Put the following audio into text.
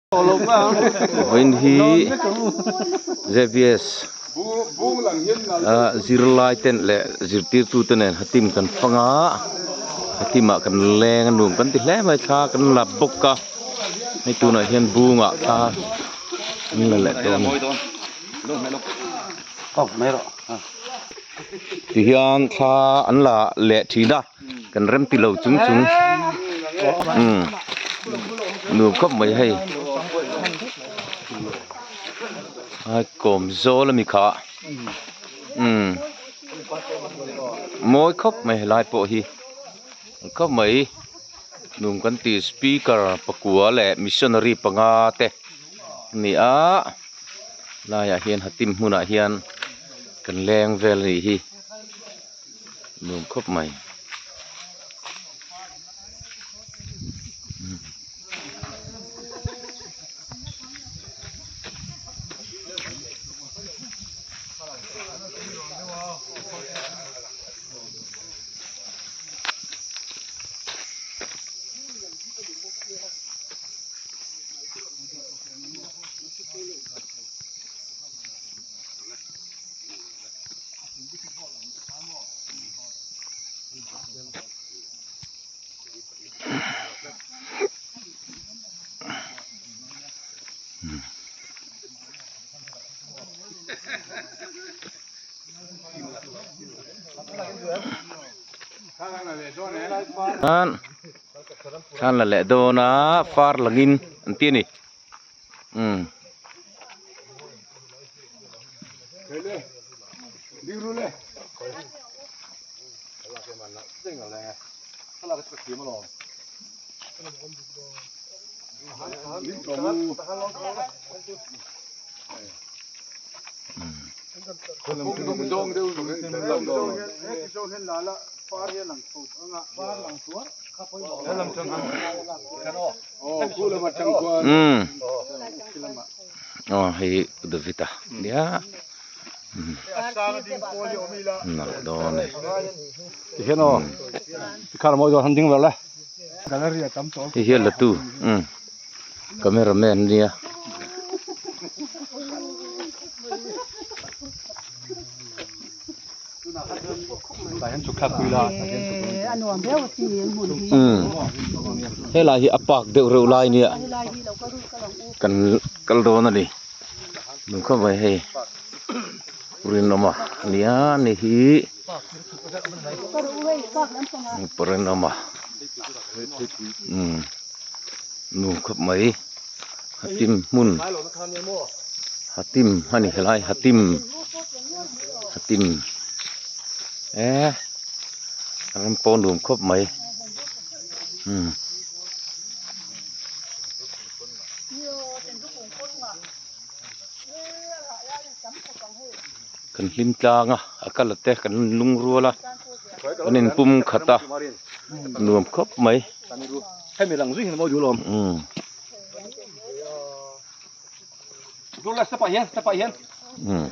Vawiin hi JBS ah zirlai ten leh zirtirtu te nen hatim kan fang a hatim ah kan leng a nuam kan ti hle mai thla kan la bawk a hei tunah hian bungah thla an la leh dawn a tihian thla an la leh thin a. Kan rem ti lo chung chung umm nuam khawp mai hei a kawm zawl ami kha umm mawi khawp mai helai pawh hi khawp mai nuam kan ti speaker pakua leh missionary panga te ani a laiah hian hatim hmunah hian kan leng vel anih hi. Nuam khawp mai. Thlan la leh dawn a far langin an ti a ni. Umm. Umm aw hei David a nia nalh dawn e hei hian la tu umm camera man nia. Umm helai hi a park deuh reuh lai nia kan kal dawn a ni nung khawp mai hei rinawma nia ni hi rinawma umm nuam khawp mai hatim hmun hatim a ni helai hatim hatim eh ram pawh nuam khawp mai umm. Kan hlim tlang a a kal te kan lung rual a kan inpum khat a nuam khawp mai. Umm. Umm.